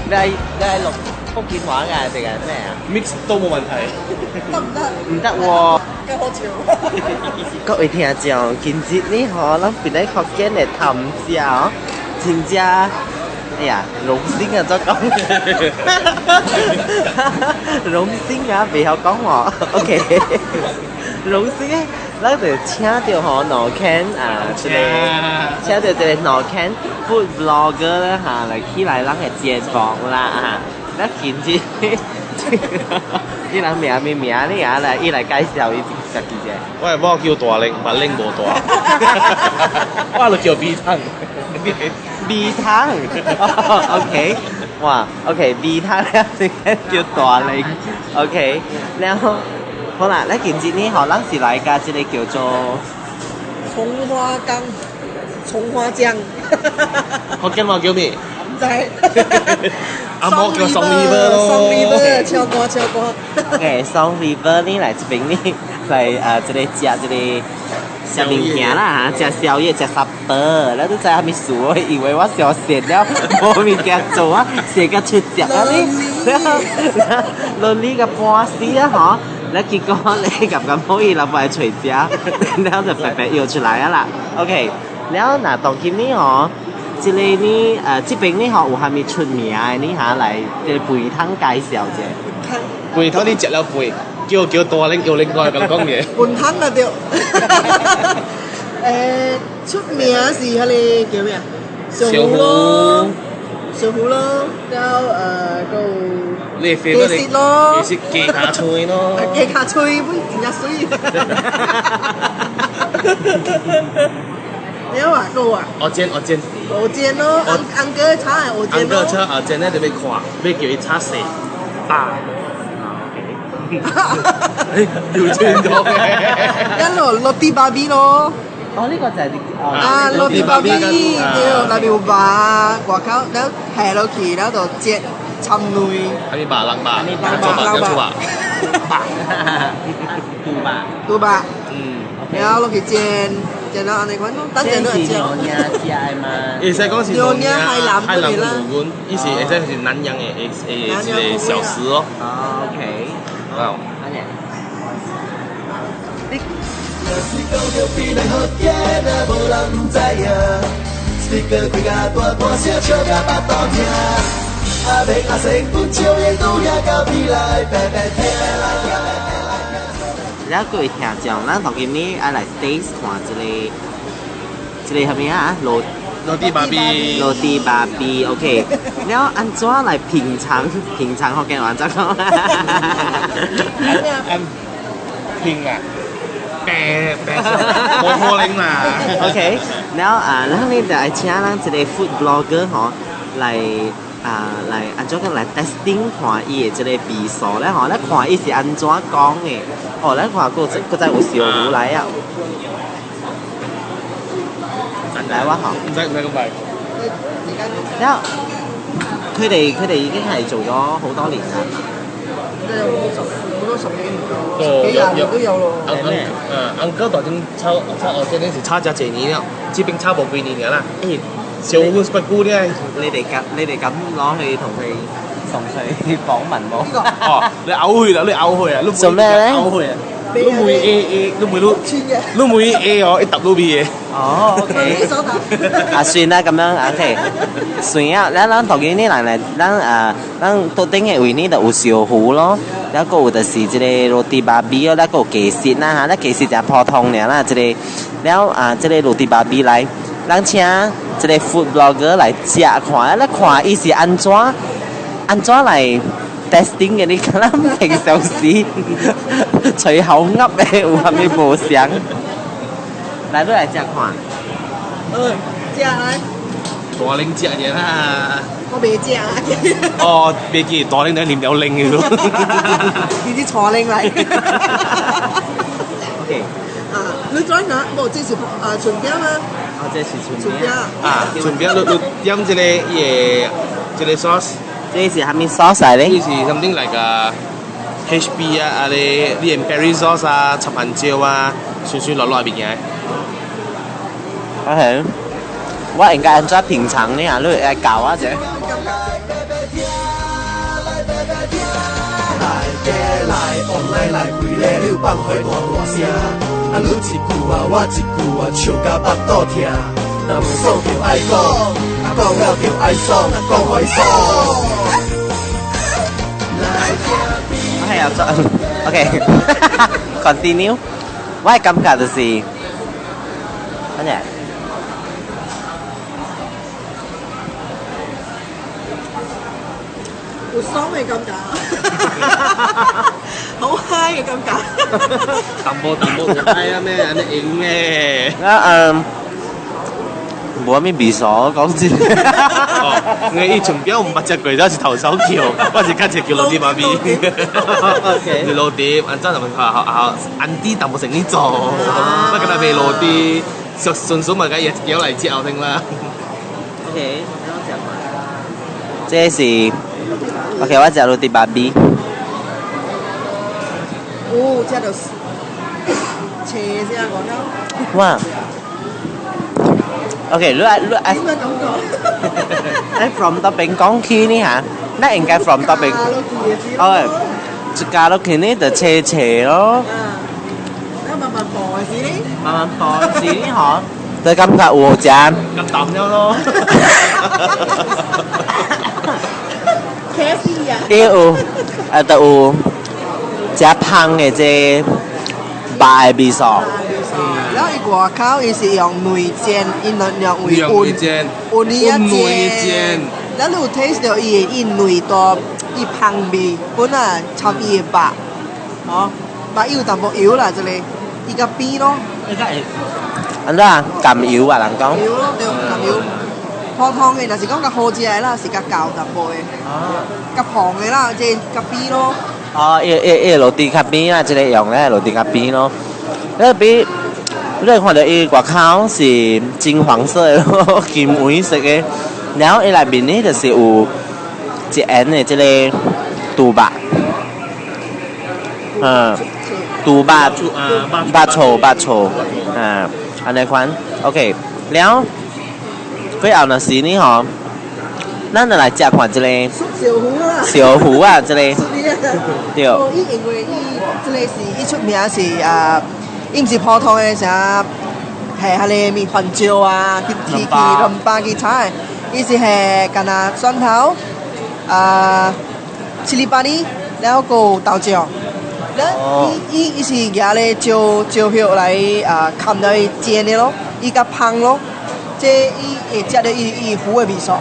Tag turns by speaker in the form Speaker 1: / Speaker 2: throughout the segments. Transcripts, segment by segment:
Speaker 1: 你係錄福建話㗎定係咩啊？
Speaker 2: Mix 都冇問題。
Speaker 3: 得唔得？
Speaker 1: 唔得喎。
Speaker 3: 夠好笑。
Speaker 1: 各位聽眾，今日呢嗬，咱邊咧福建的探食哦，真正，哎呀，榮幸啊，怎講？榮幸啊，袂曉講喎。OK，榮幸咧，咱就請著吼兩間啊，這个請著這个兩間 food blogger 咧嚇，來起來咱的節目啦嚇。咱今日，伊人名咩名你啊？來，伊來介紹伊家己者。
Speaker 2: 我的某叫大玲，目玲無大。我就叫米湯。
Speaker 1: 米湯，OK，哇，OK，米湯咧，這个叫大玲，OK，然後好啦，咱今日呢，吼，咱是來共這个叫做
Speaker 3: 松花江，松花江。
Speaker 2: 福建話叫咩？
Speaker 3: 唔知。
Speaker 2: 阿某叫雙 river 咯。
Speaker 3: 雙 river，超歌超歌。
Speaker 1: OK，雙 river 呢來這邊呢，來這个食這个食物件啦嚇，食宵夜，食 supper，咱都知啥物事哦？因為我傷跣了，無物件做啊，跣甲出汁啊你，落你個半死啊吼！咱結果你感覺無伊人無來揣食，然後就白白搖出來啊啦。OK，然後若當今呢吼，這个呢這邊呢吼有啥物出名的呢嚇來這个肥湯介紹者。
Speaker 2: 肥湯你食了肥，叫大玲叫另外共講嘢。
Speaker 3: 肥湯啊對。出名是彼个叫咩啊？燒魚咯，燒魚咯，然後閣
Speaker 2: 你
Speaker 3: 有雞翅咯，
Speaker 2: 雞翅雞跤喙咯，
Speaker 3: 雞跤喙本真正媠。你話閣有啊？
Speaker 2: 蚵煎蚵煎。
Speaker 3: 蚵煎咯，紅紅哥炒的蚵煎咯。
Speaker 2: 紅哥炒蚵煎咧，就欲看，欲叫伊炒細大。調轉咗嘅。
Speaker 3: 咱咯 roti 芭比咯。
Speaker 1: 哦，呢個就係
Speaker 3: 啊，roti 芭比，對，內面有肉，外口了下落去，了就煎摻卵。
Speaker 2: 啥物肉？人肉。
Speaker 3: 人肉，
Speaker 2: 人肉。
Speaker 1: 肉。豬肉。
Speaker 3: 豬肉。然後落去煎，煎了按呢款咯，等陣都會煎。
Speaker 1: 牛奶食的嘛？
Speaker 2: 會使講是
Speaker 3: 牛奶海南
Speaker 2: 海南牛丸，伊是會使是南洋的一个小食哦。
Speaker 1: 哦，OK。
Speaker 2: 好。
Speaker 1: 按呢。
Speaker 4: 若是講著比來福建啊，無人毋知影。Speaker 開甲大大聲，笑甲腹肚疼。阿明阿生阮少年拄遐到未來，白白聽。
Speaker 1: 了各位聽眾，咱頭今日愛來 taste 看這个，這个啥物啊？羅
Speaker 2: Roti 芭比。
Speaker 1: Roti 芭比，OK。了按怎來品嘗？品嘗福建話怎講？
Speaker 2: 按品啊！白白無可能啦。
Speaker 1: OK，了啊，咱呢就愛請咱這个 food blogger 吼來啊來按怎講來 testing 看伊的這个味素咧吼，咱看伊是按怎講的。哦，咱看閣閣再有燒魚來啊！來我吼，
Speaker 2: 唔使唔使咁快。
Speaker 1: 了，佢哋已經係做咗好多年啦。
Speaker 3: 即係好多十幾年咯，十幾廿年都有咯。
Speaker 2: 紅哥大陣炒炒蚵仔，是炒誠濟年了，這邊炒無幾年爾啦。燒魚骨久咧。
Speaker 1: 你哋敢攞去同佢同佢訪問冇？
Speaker 2: 哦，你嘔血啦！你嘔血啊！
Speaker 1: 做咩咧？
Speaker 2: 嘔血啊！你每 A A，你每你，你每 A 哦，一揼都 B 嘅。
Speaker 1: 哦，OK。啊，算啦，咁樣 OK。算啊，咱咱頭先呢人來，咱啊，咱桌頂的位呢就有燒魚咯，了閣有就是這个 roti 芭比咯，了閣有雞翅啦哈，咱雞翅誠普通爾啦，這个了啊，這个 roti 芭比來，咱請這个 food blogger 來食看，咱看伊是按怎按怎來 testing 的，你看咱平常時隨口噏的有啥物無相？來，你來食看。
Speaker 3: 食來。
Speaker 2: 大奶食者啦。
Speaker 3: 我袂食啊。
Speaker 2: 哦，別記大奶你啉了奶嘅咯。
Speaker 3: 你啲錯奶嚟。
Speaker 1: OK，
Speaker 3: 啊，你再拿，無這是啊春餅嗎？
Speaker 1: 哦，這是春
Speaker 3: 春餅。
Speaker 2: 啊，春餅你你點這個伊個這個 sauce？
Speaker 1: 這是啥物 sauce 嚟咧？
Speaker 2: 呢是 something like 啊 HB 啊，啊你你用 berry sauce 啊，插番椒啊，酸酸辣辣物件。
Speaker 1: OK，我應該按怎品嘗呢？啊，你會教我者？
Speaker 4: 來來來，往來來，規个溜放火大大聲。啊，你一句啊，我一句啊，笑甲腹肚疼。若無爽就愛講，啊講了就愛爽，啊講予伊爽。
Speaker 1: OK，有做，OK，continue。我的感覺就是，乜嘢？
Speaker 3: 有爽的感覺，好 high 的感覺。
Speaker 2: 淡薄淡薄愛啊咩，按呢用咩？
Speaker 1: 啊嗯，無啥物味素，講真。
Speaker 2: 哦，因為伊從表毋捌食過，這是頭手橋，我是較濟叫老弟媽咪。
Speaker 1: OK
Speaker 2: 是老弟，按怎就問佢學學安迪淡薄成呢做，我跟他賣老弟，純純粹嘛，佮伊一條來食後聽啦。
Speaker 1: OK，這是 OK，我食滷豬肉味。
Speaker 3: 哦，這就斜聲講了。
Speaker 1: 哇！OK，你愛你愛。
Speaker 3: 點樣感覺？
Speaker 1: 你 from 搭邊講起呢嚇？那應該 from 搭邊。哦，一加落去呢就斜斜咯。
Speaker 3: 啊，那慢慢播是呢？
Speaker 1: 慢慢播是呢嗬，就感覺有食。
Speaker 2: 咁淡了咯。
Speaker 3: 茄子啊！
Speaker 1: 伊有，啊，就有食芳的這肉的味素。
Speaker 3: 然後伊外口伊是用內煎，伊用用
Speaker 2: 溫煎，
Speaker 3: 溫伊啊煎。咱你有 taste 到伊的伊內多伊芳味，本來摻伊的肉，吼，肉伊有淡薄油啦，這個伊較扁咯。
Speaker 1: 按怎甘油啊？人講。
Speaker 3: 油咯，對，甘油。普通的，若是講較好食的啦，是較厚淡薄的，較胖的啦，這較扁咯。
Speaker 1: 哦，伊伊伊落地較扁啦，這個用咧落地較扁咯。你比你會看到伊外口是金黃色的咯，金黃色的，然後伊內面呢就是有一圓的這個豬肉，嗯，豬肉，肉醋肉醋，嗯，按呢款，OK，了。過後若是呢吼，咱就來食看這個
Speaker 3: 燒糊啊，
Speaker 1: 燒糊啊，這個對。
Speaker 3: 哦，伊因為伊這個是伊出名是啊，伊毋是普通的啥，係彼个麵番椒啊，去去去淋巴去炒的，伊是係干焦蒜頭啊，七里八里，然後閣有豆醬。了，伊伊伊是舉咧椒椒葉來啊，崁落去煎的咯，伊較芳咯。這伊會食著伊伊糊的味素。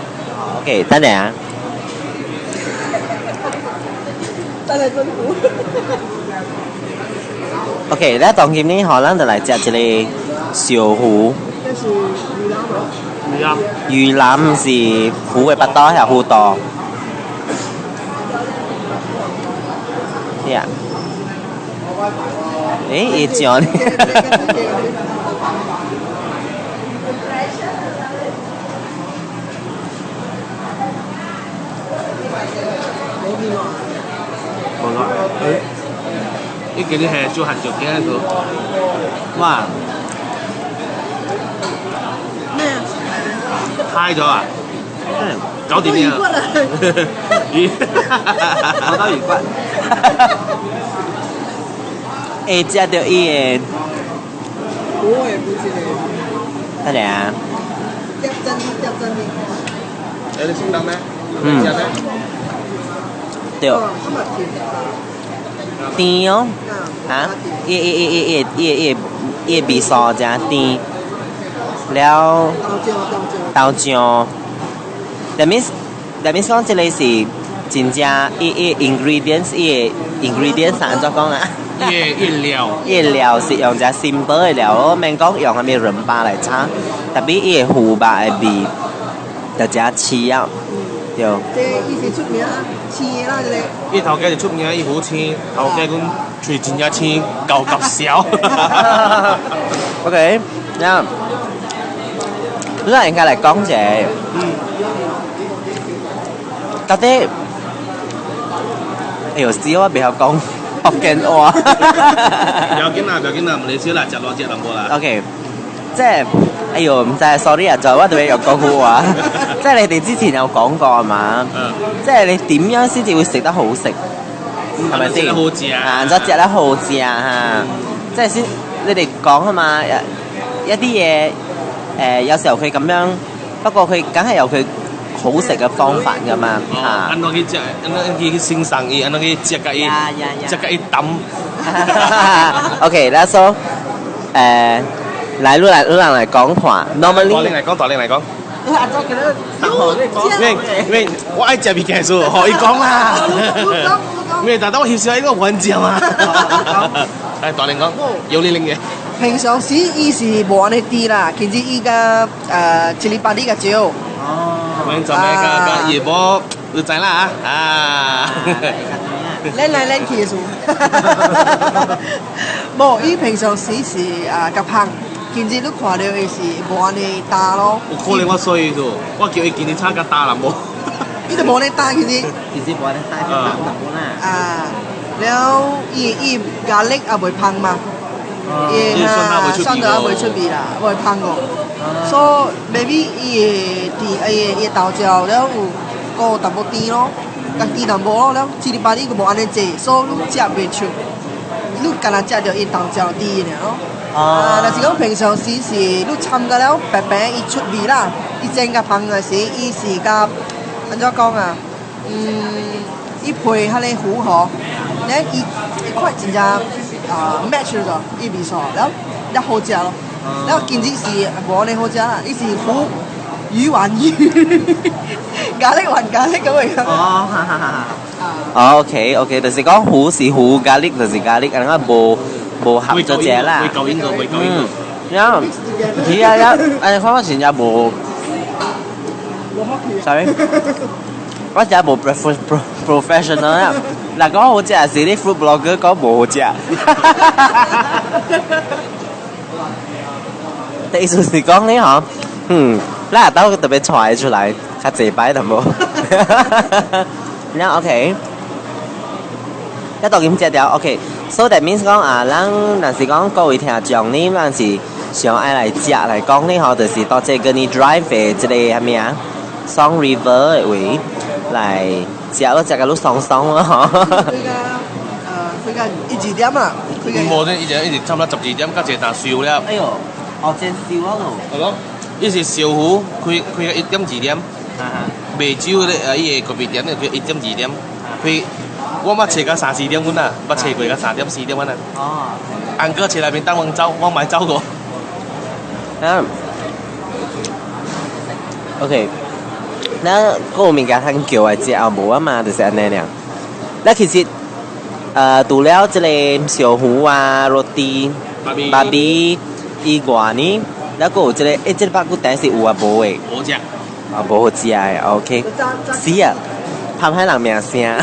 Speaker 1: OK，等下啊。
Speaker 3: 等下真糊。
Speaker 1: OK，咱當今呢，吼，咱就來食一個燒糊。
Speaker 3: 這是魚腩無？
Speaker 2: 魚腩。
Speaker 1: 魚腩是糊的腹肚，還是糊肚？呀。欸，伊上呢？
Speaker 2: 無咯，欸，伊今日係做韓食店個。
Speaker 1: 哇！
Speaker 3: 咩啊？
Speaker 2: 嗨咗啊？搞掂啦！魚
Speaker 1: 我到魚骨。會食著伊的。
Speaker 3: 我也不記得。
Speaker 1: 等下啊。
Speaker 3: 點真點真的。
Speaker 2: 欸，你先等咩？
Speaker 1: 嗯。對。甜哦，啊，伊伊伊伊伊伊伊伊味素誠甜，了豆醬，that means that means 講這個是真正伊伊 ingredients 伊的 ingredients 按怎講啊？
Speaker 2: 伊的料，
Speaker 1: 伊的料是用誠 simple 的料咯，免講用啥物潤巴來炒，特別伊的腐肉的味，就食青啊，對。
Speaker 3: 這伊是出名青的啦，這個。
Speaker 2: 伊頭家就出名，伊好青，頭家講喙真正青，厚夾潲。
Speaker 1: OK，呀，你應該來講者，到底，哎呦，死我袂曉講福建話。
Speaker 2: 不要緊啦，不要緊啦，唔理少啦，食偌食淡薄啦。
Speaker 1: OK，即係，哎呦，唔知，sorry 啊，就我特別有講好話，即係你哋之前有講過係嘛？
Speaker 2: 嗯。
Speaker 1: 即係你點樣先至會食得好食？係咪先？
Speaker 2: 食得好食
Speaker 1: 啊，就食得好食嚇，即係先你哋講啊嘛，一啲嘢有時候佢咁樣，不過佢梗係有佢好食嘅方法噶嘛嚇。
Speaker 2: 按怎去食？按怎去欣賞伊？按怎去食佮伊？食佮伊淡。
Speaker 1: OK，let's so 來，你來，你人來講看，normally。
Speaker 2: 大玲來講，大玲來講。
Speaker 1: 因
Speaker 2: 為因為我愛食物件時，予伊講啦。因為但當我翕相，應該無食嘛。來，大玲講，有你拎嘅。
Speaker 3: 平常時伊是無按呢甜啦，其實伊較七里八里較少。
Speaker 1: 哦。
Speaker 2: 阮做咩個個葉波，你知啦啊啊！
Speaker 3: 咱來咱去的事。無，伊平常時是啊較芳，其實你看著伊是無按呢焦咯。
Speaker 2: 有可能我所以就，我叫伊今年炒較焦啦無。
Speaker 3: 伊就無按呢焦，其實。
Speaker 1: 其實無按呢焦，淡淡啦。
Speaker 3: 啊，了伊咖喱也袂芳嘛。伊哈蒜頭也袂出味啦，袂芳個。所以 maybe 伊的甜，伊的豆漿了有閣有淡薄甜咯，較甜淡薄咯，了七里八里閣無按呢濟，所以你食袂出，你干焦食著伊豆漿甜爾咯。啊，若是講平常時是你摻甲了白白，伊出味啦，伊煎較芳的時，伊是較按怎講啊？伊配彼个糊吼，咧伊伊看真正啊 match 咗，伊味素，了了好食咯。了其實是無按呢好食啦，伊是糊魚丸魚，咖喱丸咖喱咁樣。
Speaker 1: 哦，哈哈哈哈。OK OK，就是講糊是糊，咖喱就是咖喱，按呢無無合咗隻啦。
Speaker 2: 袂夠應個，袂夠應個。
Speaker 1: 然後，係啊，了，哎，看我真正無，sorry，我真無 professional 啊。嗱，講好食是你 food blogger 講無好食。意思是講你嗬，咱下晝特別揣出來，較濟擺淡薄。然後 OK，一到咁食掉 OK，so that means 講啊，咱若是講各位聽眾呢，咱是想愛來食來講呢嗬，就是到這個 Gurney Drive 的這個啥物啊，Song River 的位來食，我食甲愈爽爽咯嗬。
Speaker 3: 開到開到一二點啊，開
Speaker 2: 無咧，伊是差不多12點，到一個單燒了。
Speaker 1: 哎喲，哦，真燒啊咯。
Speaker 2: 係咯，伊是燒糊，開開到1點2點。賣酒咧，啊，伊個咖啡店咧，開1點2點，開我捌揣到三四點阮啊，捌揣過到3點4點阮啊。
Speaker 1: 哦。
Speaker 2: 安哥揣內面等阮走，我嘛走過。
Speaker 1: 啊。OK，咱閣有物件通叫來食也無啊嘛，就是按呢爾。咱其實，除了這個燒糊啊、roti、巴比以外呢，咱閣有這個，這個肉骨茶是有啊無的？
Speaker 2: 無食。
Speaker 1: 啊，無好食的，OK。是啊，拍歹人名聲。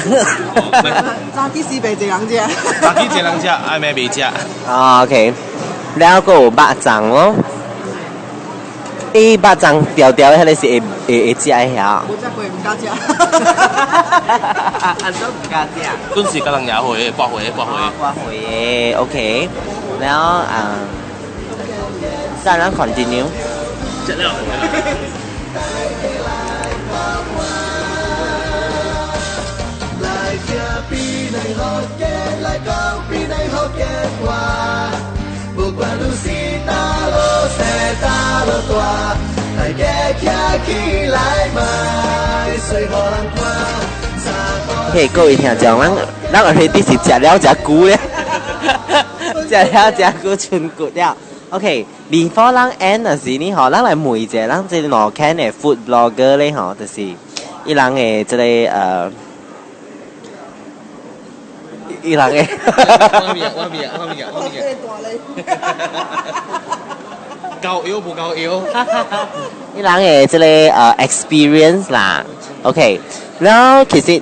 Speaker 3: 早起時袂濟人食。
Speaker 2: 早起濟人食，暗暝袂食。
Speaker 1: 啊，OK。了閣有肉粽咯。肉粽條條的，彼個是會會會食的遐。
Speaker 3: 無食過，毋敢食。
Speaker 1: 按怎毋敢食？
Speaker 2: 準時佮人也會，掛回掛回。
Speaker 1: 掛回的，OK。然後啊，再咱 continue。
Speaker 2: 食了。
Speaker 4: 來聽檳榔福建來講檳榔福建話，不管你是大路細大路大，大家徛起來莫衰予人看。
Speaker 1: 嘿，各位聽眾，咱 already 是食了誠久咧，食了誠久剩骨了。OK，before 咱 end 的時呢吼，咱來問一下，咱這個兩間的 food blogger 咧吼，就是伊人的這個伊人的。
Speaker 2: 我未我未我未我未。夠搖無夠搖。
Speaker 1: 伊人的這個experience 啦，OK，然後其實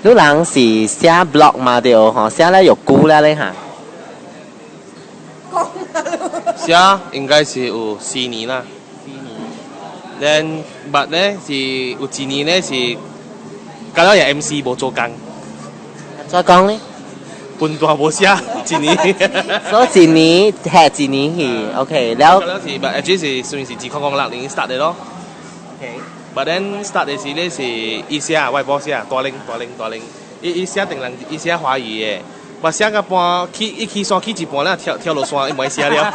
Speaker 1: 你人是寫 blog 嘛對吼，寫了有久了咧哈。
Speaker 3: 講
Speaker 2: 寫應該是有4年啦。四年。Then，but 咧是有一年咧是，搞到也 MC 無做工。
Speaker 1: 再講咧？
Speaker 2: 半段無寫一年。
Speaker 1: 所以一年係一年去，OK，了。
Speaker 2: 了是，but actually 是算是2006年 start 的咯。
Speaker 1: OK。
Speaker 2: But then start 的時咧是伊寫，我無寫，大玲大玲大玲，伊寫定人，伊寫華語的。我寫到半，起伊起山起一半咧，跳跳落山，伊無愛寫了。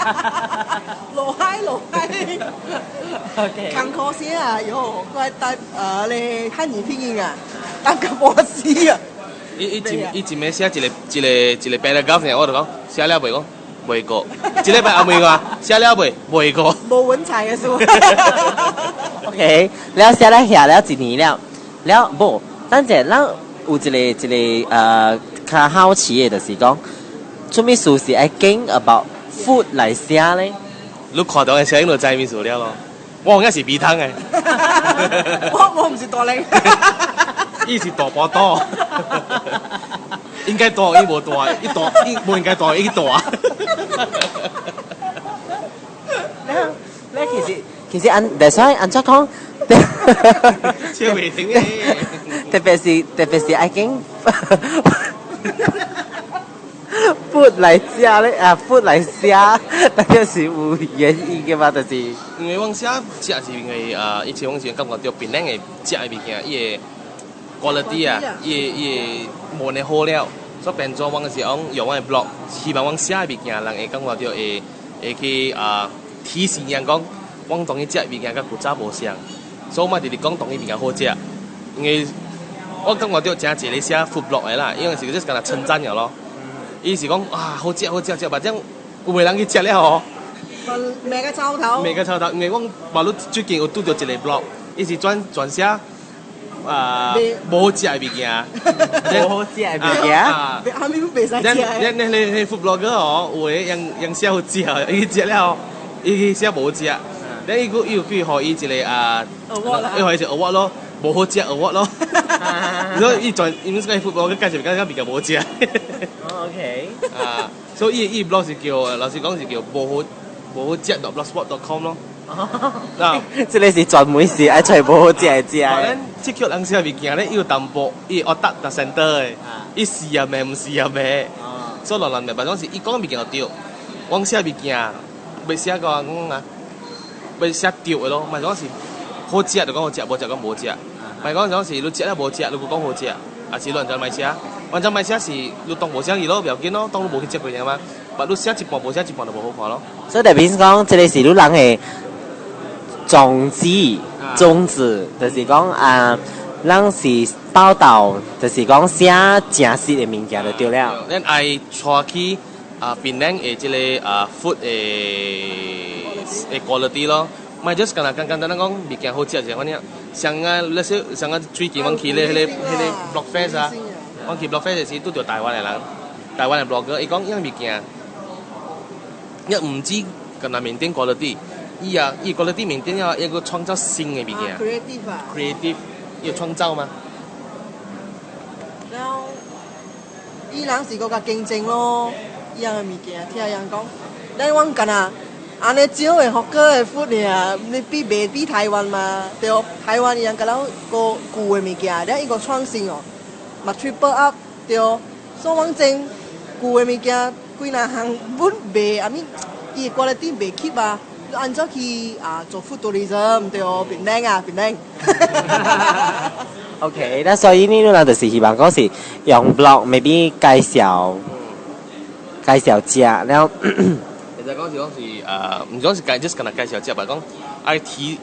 Speaker 3: 落海落海。
Speaker 1: OK。
Speaker 3: 艱苦寫啊，喲，我帶咧漢語拼音啊，帶個半死啊。
Speaker 2: 伊一暝寫一個一個一個 paragraph 爾，我就講寫了未？講未過。一禮拜後問我寫了未？未過。
Speaker 3: 無文采的書。
Speaker 1: OK，了寫了寫了一年了，了無，等陣咱有一個較好奇的，就是講，做咩事是愛講 about food 來寫咧？
Speaker 2: 你看到的聲就知咩事了咯。我應該是鼻湯的。
Speaker 3: 我毋是大玲。
Speaker 2: 伊是大波多，應該大伊無大，伊大伊無應該大伊大。
Speaker 1: 了了其實按，但所以按怎講？
Speaker 2: 笑袂停咧。
Speaker 1: 特別是愛講 food 來食咧啊，food 來寫，那個是有原因的嘛？就是
Speaker 2: 因為阮寫食是因為啊，以前阮是感覺到檳榔的食的物件，伊的 quality 啊，伊的無呢好了，所以變做阮是講用阮的 blog，希望阮寫的物件，人會感覺到會去啊提醒人講，阮當去食的物件佮古早無相，所以我直直講當去物件好食，因為我感覺到誠濟咧寫 food blog 的啦，因為是就是干焦稱讚爾咯。伊是講啊好食好食食，反正有的人去食了吼，
Speaker 3: 罵個臭頭，
Speaker 2: 罵個臭頭，因為阮馬路最近有拄著一個 blog，伊是專專寫啊無好食的物件，
Speaker 1: 無好食的物件，
Speaker 3: 後面袂使食。
Speaker 2: 咱咱那 food blogger 哦，有的用用寫好食，伊食了，伊寫無好食，咱伊閣伊有去予伊一個啊，伊予伊一個 award 咯，無好食 award 咯。所以伊專，因為這個 food blogger 介紹感覺物件無好食。
Speaker 1: OK。
Speaker 2: 啊，所以伊 blog 是叫，老實講是叫無好食 .blogspot.com 咯。嗱，
Speaker 1: 這個是專門是愛揣無好食的食。
Speaker 2: 咱這叫人寫物件咧，伊有淡薄，伊學達達 center 的，伊是啊咩，毋是啊咩，所以亂亂明白，總是伊講物件就對。阮寫物件，欲寫個講啊，欲寫對的咯，毋係講是好食就講好食，無食講無食。毋係講講是你食了無食，你閣講好食，還是亂就莫寫。亂就莫寫是你當無寫伊咯，不要緊咯，當你無去食過爾嘛。但你寫一半無寫一半就無好看咯。
Speaker 1: 所以代表講，這個是你人的宗旨，宗旨就是講啊，咱是報道，就是講寫誠實的物件就對了。
Speaker 2: 咱愛帶去啊，檳榔的這個啊 food 的 quality 咯。毋係 just 干焦簡簡單單講物件好食就反正，像啊，那些像啊最近阮去咧彼個 blog fest 啊，阮去 blog fest 時拄著台灣的人，台灣的 blogger，伊講伊物件，伊毋止干焦面頂 quality，伊啊伊 quality 面頂啊，伊閣創造新的物件。
Speaker 3: creative 啊。
Speaker 2: creative，伊有創造嘛？
Speaker 3: 然後，伊人是閣較競爭咯，伊樣的物件，聽人講，咱阮干焦。按呢少的福哥的 food 爾，你比袂比台灣嘛？對，台灣伊人敢若閣舊的物件，了伊閣創新哦，嘛 triple up 對。所以阮前舊的物件幾若項，阮袂阿咪，伊的 quality 袂 keep 啊。按怎去啊做 food tourism 對，檳榔啊檳榔。
Speaker 1: OK，那所以呢，咱就是希望講是用 blog maybe 介紹介紹食了。
Speaker 2: 其實講是毋是講是介，就是干焦介紹食吧，講愛提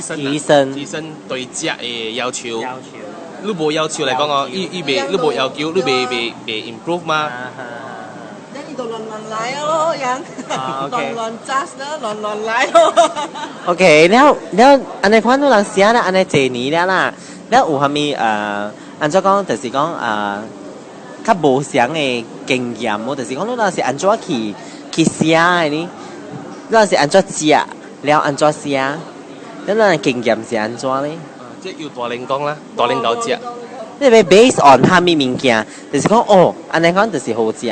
Speaker 2: 升
Speaker 1: 提升
Speaker 2: 提升對食的要求。
Speaker 1: 要求。
Speaker 2: 你無要求來講哦，伊伊袂，你無要求，你袂 improve 嘛？
Speaker 3: 咱伊就亂亂來咯，樣亂亂 just 啦，亂亂來咯。
Speaker 1: OK，了了，按呢款你人寫了按呢濟年了啦，了有啥物按怎講，就是講較無相的經驗無，就是講你若是按怎去寫的呢？咱是按怎食，了按怎寫？咱咱的經驗是按怎咧？
Speaker 2: 這由大玲講啦，大玲𠢕食。
Speaker 1: 你欲 base on 啥物物件？就是講哦，按呢講就是好食。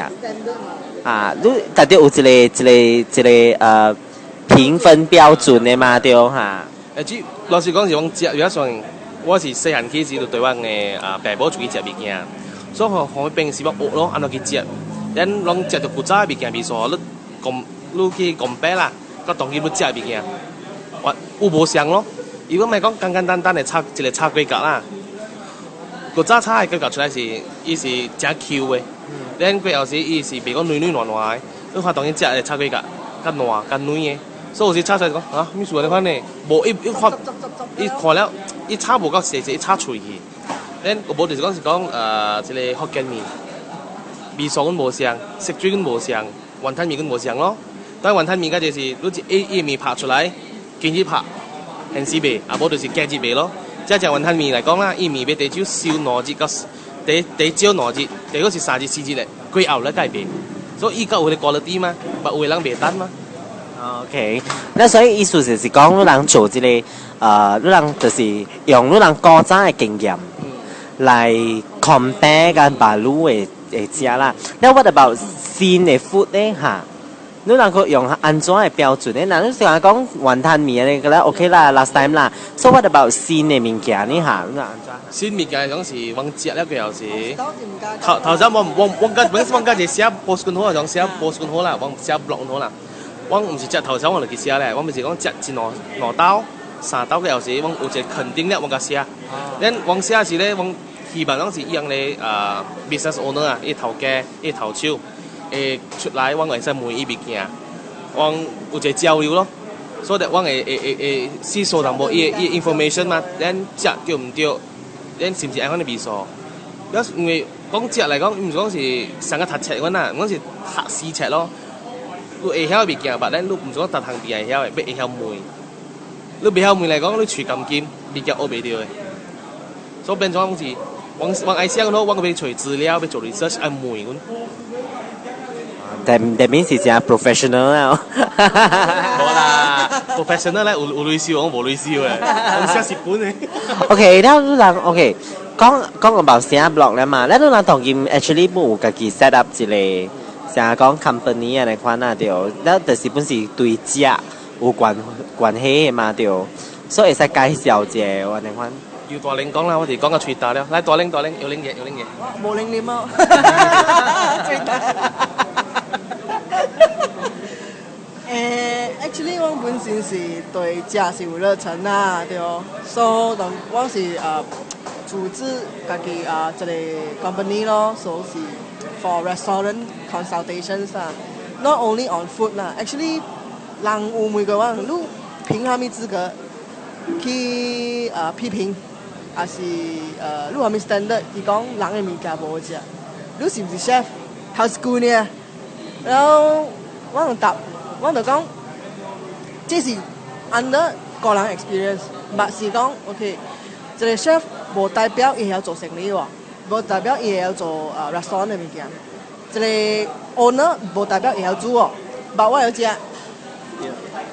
Speaker 1: 啊，你特別有一個評分標準的嘛，對哈？
Speaker 2: 這老實講是講食，有一算我是細漢起時就對阮的爸母出去食物件，所以予予平時我學咯，按怎去食，咱攏食著古早的物件，比如說你講你去講白啦，佮當今你食的物件，我有無相咯？如果毋係講簡簡單單的炒一個炒粿角啦，古早炒的粿角出來是，伊是誠 Q 的，咱過後時伊是袂講軟軟爛爛的，你看當今食的炒粿角較爛較軟的，所以有時炒出來講啊，啥物事按呢款呢？無伊伊看伊看了，伊炒無夠細細，伊炒脆去。咱有無就是講是講這个福建麵，味素阮無相，色水阮無相，雲吞麵阮無相咯。但雲吞麵較就是你一伊麵拍出來，今日拍，現時賣，啊無就是隔日賣咯。這食雲吞麵來講啦，伊麵欲最少收2日到最最少兩日，最好是3日4日咧，過後咧才會賣。所以伊較有彼個 quality 嘛，嘛有的人袂等嘛。
Speaker 1: OK，那所以意思就是講，你人做這個，你人就是用你人古早的經驗來 compare 佮別路的食啦。那 what about 新的 food 咧？哈？你人閣用按怎的標準咧？若你成日講雲吞麵呢個咧 OK 啦，last time 啦。So what about 新的物件呢？哈？你按怎？
Speaker 2: 新物件講是往食了過後是，頭頭先我我本身我家一寫 post 好，種寫 post 好啦，我寫 blog 好啦。我毋是食頭先我就去寫咧，我毋是講食一兩兩刀、三刀過後時，我有一個肯定了，我共寫。咱我寫時咧，我希望攏是伊樣咧business owner 啊，伊頭家、伊頭手會出來，我會使問伊物件，我有一個交流咯。所以我會吸收淡薄伊 information 嘛，咱食對毋對？咱是毋是按款的味素？因為講食來講，毋是講是上個讀冊款啊，講是讀死冊咯。你會曉的物件，但咱你毋是講逐項物件會曉的，欲會曉問。你袂曉問來講，你喙甘金，物件學袂著的。所以變做講是，我愛寫咯，我欲揣資料，欲做 research，愛問阮。
Speaker 1: 但面是誠 professional 啊！
Speaker 2: 無啦，professional 咧有有錢收，我無錢收的，我寫蝕本的。
Speaker 1: OK，了你人 OK，講講about 寫 blog 了嘛，咱你人當今 actually 無有家己 set up 一個，像講 company 按呢款啊對，咱就是本是對食有關係的嘛對，所以會使介紹一下按呢款。
Speaker 2: 由大玲講啦，我是講到喙焦了。來，大玲大玲，有玲嘢有玲嘢。
Speaker 3: 無玲啉哦。喙焦。Actually 我本身是對食是有熱忱啦，對，所以當我是組織家己一個 company 咯，所以是 for restaurant consultations 啊，not only on food 啦，actually 人有問過我，你憑啥物資格去批評，還是你有啥物 standard？伊講人的物件無好食，你是毋是 chef？頭一句爾，然後我就答，我就講，這是 under 個人 experience，毋是講 OK，一個 chef 無代表伊會曉做生意喎，無代表伊會曉做restaurant 的物件，一個 owner 無代表伊會曉煮喎，但我會曉食，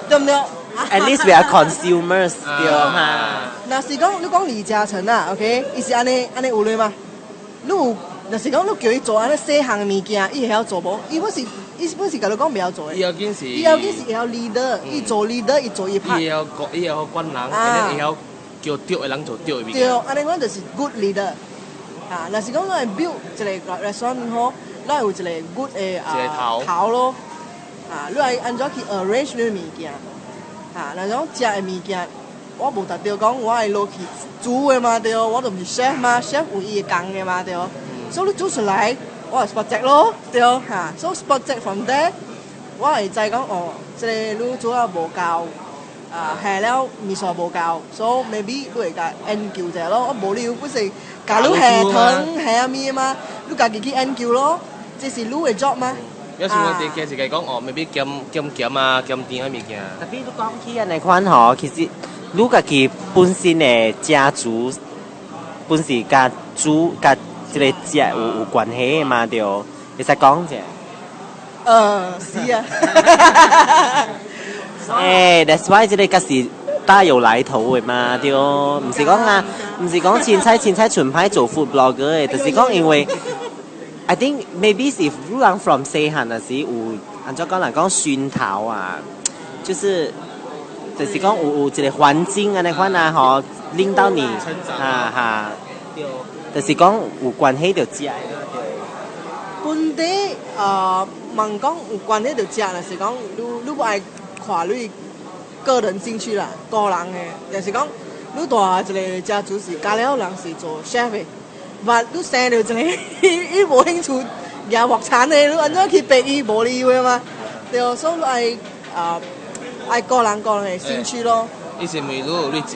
Speaker 3: 對毋對？
Speaker 1: At least we are consumers 對哈。
Speaker 3: 若是講你講李嘉誠啊，OK，伊是按呢按呢有錢嗎？你有，若是講你叫伊做按呢細項的物件，伊會曉做無？伊本是共你講袂曉做的。
Speaker 2: 伊要緊是，
Speaker 3: 伊要緊是會曉 leader，伊做 leader，伊做伊拍。
Speaker 2: 伊會曉管人，會曉叫對的人做對的物件。
Speaker 3: 對，按呢講就是 good leader。啊，若是講咱會 build 一個 restaurant 好，咱有一個 good 的頭咯。啊，你愛按怎去 arrange 你的物件？啊，若講食的物件，我無達到講我愛落去煮的嘛對，我都毋是 chef 嘛，chef 有伊的工的嘛對。所以你煮出來，我會 spot check 咯，對，哈，所以 spot check from there，我會知講哦，這個你煮啊無夠，啊下了味素無夠，所以 maybe 你會共研究一下咯。我無理由不是共你下糖下物嘛，你家己去研究咯，這是你的 job 嘛。
Speaker 2: 有時我哋驚是講哦，maybe 減減鹹啊，減甜啊物件。
Speaker 1: 特別你講起按呢款吼，其實你家己本身的家族，本是佮煮佮這個食有關係的嘛對，會使講者。
Speaker 3: 是啊。
Speaker 1: 欸，that's why 這個才是大有來頭的嘛，對，毋是講啊，毋是講凊彩凊彩純派做 food blogger 的，就是講因為 I think maybe 是有人 from 細漢的時有按怎講來講熏陶啊，就是講有一個環境按呢款啊，吼，令到你哈哈，對，就是講有關係就食的。
Speaker 3: 本地問講有關係就食，若是講你無愛看你個人興趣啦，個人的，就是講你大一個家族是家了人是做 chef 的，but 你生著一個伊無興趣舉鑊鏟的，你按怎去逼伊無理由的嘛？對，所以你愛愛個人個人的興趣咯。
Speaker 2: 伊是因為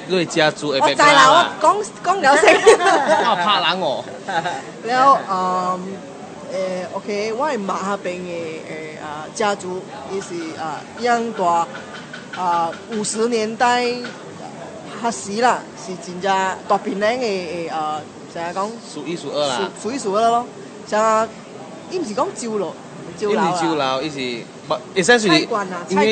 Speaker 2: 你家族的
Speaker 3: 我知啦，我講講了先。
Speaker 2: 我拍人哦。
Speaker 3: 了OK，我的媽彼邊的家族，伊是養大50年代彼時啦，是真正大檳榔的，啥講？
Speaker 2: 數一數二啦。
Speaker 3: 數一數二咯，啥？伊毋是講酒樓，酒樓
Speaker 2: 伊毋是酒樓，伊是無，伊算是因為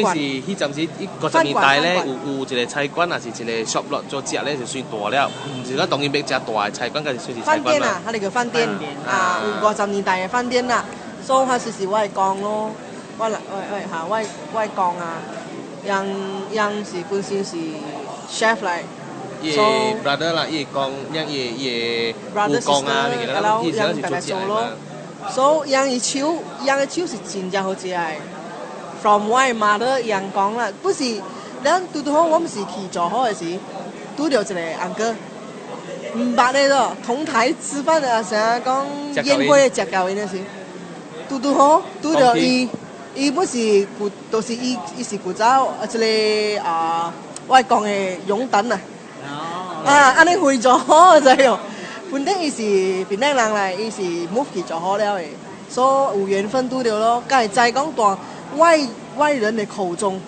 Speaker 2: 是彼陣時，50年代咧，有一個菜館，抑是一個 shop lot 做食咧，就算大了。毋是講當然欲食大的菜館，才是算是菜館
Speaker 3: 飯店啊，彼個叫飯店啊，有50年代的飯店啦。所以彼時是我的公咯，我來我我嚇我我公啊，𪜶是本身是 chef 來。
Speaker 2: 伊的 brother 啦，伊的公，伊的有公啊，物件，伊是做食的嘛。
Speaker 3: 所以𪜶的手是真正好食的。From 我的 mother 𪜶講啦，不是，咱拄拄好，我們是去做好的時，拄著一個 uncle，毋捌的咯，同台吃飯的，啥講宴會食到𪜶的時，拄拄好拄著伊，伊本是古，都是伊，伊是古早這個啊，我講的擁躉啊，啊，按呢回做好知無？本身伊是檳榔人來，伊是 move 去做好了的，所以有緣分拄著咯。才會知講蹛外人的口中，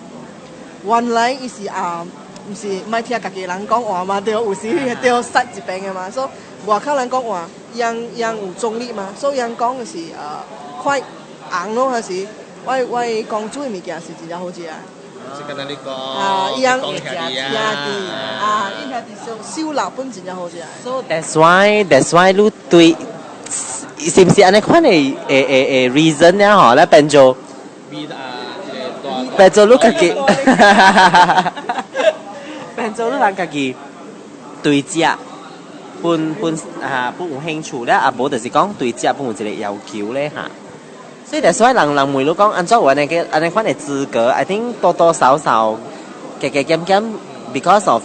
Speaker 3: 原來伊是啊，毋是莫聽家己人講話嘛，對，有時對殺一邊的嘛。所以外口人講話，𪜶有中立嘛，所以𪜶講的是快紅咯，還是我公煮的物件是真正好食。
Speaker 2: 是敢若你講，
Speaker 3: 啊，伊樣
Speaker 2: 講兄弟
Speaker 3: 兄弟啊，伊兄弟燒臘本真正好食。
Speaker 1: So that's why 你對是毋是按呢款的reason 了吼？咧變做變做你家己，變做你人家己對食本啊本有興趣咧，啊無就是講對食本有一個要求咧哈。所以 that's why 人人問你講按怎有按呢個按呢款的資格，I think 多多少少加加減減，because of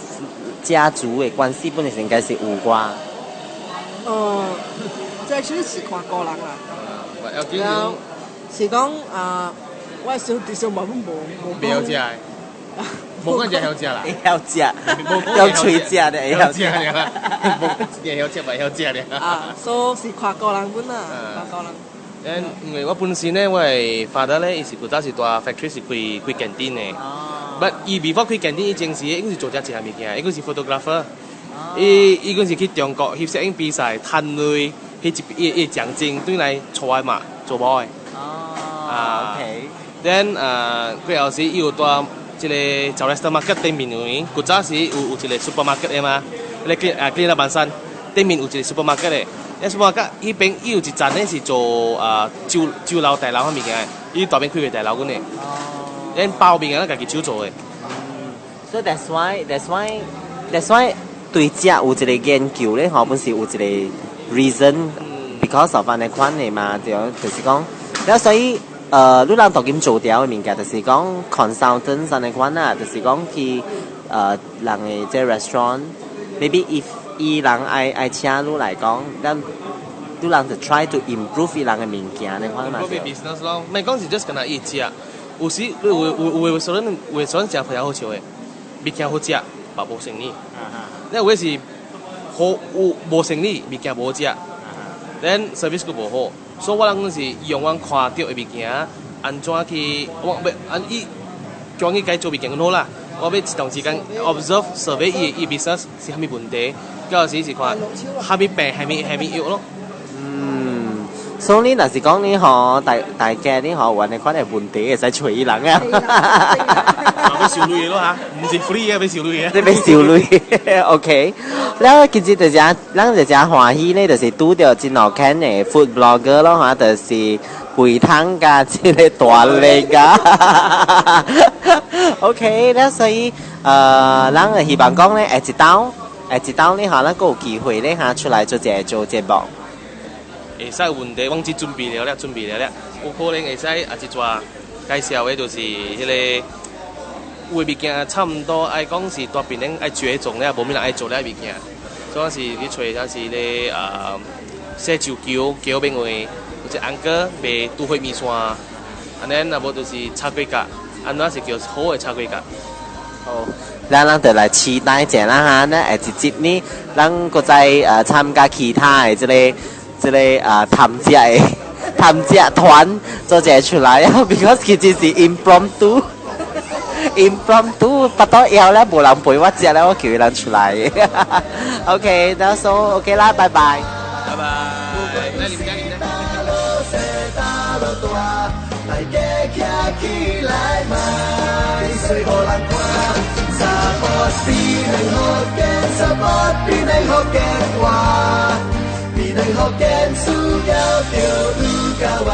Speaker 1: 家族的關係，本身應該是有寡。
Speaker 3: 這其實是看個人啦。
Speaker 2: 然
Speaker 3: 後是講啊，我小弟小嘛無無
Speaker 2: 袂曉食的，無講會曉食啦。
Speaker 1: 會曉食，用喙食的會曉食
Speaker 2: 啦，無會曉食，袂曉食咧。
Speaker 3: 啊，所以是看個人本啦，看個人。
Speaker 2: 因為我本身咧，我的 father 咧，伊是古早是蹛 factory 是開開 canteen 的。But 伊 before 開 canteen，伊前時伊是做遮一項物件，伊閣是 photographer。伊閣是去中國翕攝影比賽，趁鐳，彼一伊獎金轉來厝內嘛做某的。
Speaker 1: 哦，OK。
Speaker 2: Then 過後時伊有蹛這個 Jurong Market 頂面有影，古早時有一個 supermarket 的嘛，彼個 Clean 老板山頂面有一個 supermarket 的。那 supermarket 彼邊伊有一層咧是做酒樓大樓彼物件的，伊大邊開個大樓阮的。哦。咱包物件咱家己手做的。
Speaker 1: So that's why 對食有一個研究咧，吼，本是有一個 reason because of 按呢款的嘛，對，就是講，了所以你人當今做掉的物件，就是講 consultant 按呢款啊，就是講去人的這 restaurant，maybe if 伊人愛請你來講，咱你人就 try to improve 伊人的物件按呢款嘛。
Speaker 2: improve business 咯，毋係講是 just 干焦伊食，有時有有有的食非常好笑的，物件好食，嘛無生意。那有的是好有無生意，物件無好食，then service 閣無好，所以我人是用阮看著的物件，按怎去我欲按伊叫阮去改做物件更好啦。我欲一段時間 observe survey 伊 business 是啥物問題，到時是看啥物病，啥物藥咯。
Speaker 1: 嗯，所以你若是講你吼大大家你吼有按呢款的問題，會使揣伊人啊。
Speaker 2: 欲收鐳咯嚇，毋是 free 嘅，欲收鐳嘅。
Speaker 1: 你欲收鐳，OK。了其實就誠，咱就誠歡喜咧，就是拄著真好看的 food blogger 咯嚇，就是肥湯佮這个大力啊。OK，了所以咱就希望講咧，下一道，下一道咧嚇，咱閣有機會咧嚇出來做一个做節目。
Speaker 2: 會使問題，阮只準備了了，準備了了，有可能會使也一逝介紹的，就是彼个有的物件，差毋多愛講是大檳城愛絕種了，無物人愛做了物件。所以是去揣，像是咧洗樹橋橋邊位，有一個 uncle 賣拄火麵線，按呢若無就是炒粿角，按怎是叫好的炒粿角。
Speaker 1: 好，咱就來期待一下啦哈，咱下一集呢，咱閣再參加其他的這个探食的探食團做一个出來啊，because 其實是 impromptu。impromptu 腹肚枵咧，無人陪我食咧，我叫伊人出來。OK，那 so OK 啦，拜拜。
Speaker 2: 拜拜。來，啉茶，啉茶。
Speaker 4: 大家徛起來，莫衰予人看。查埔檳城福建，查埔檳城福建話，檳城福建需要著你佮我。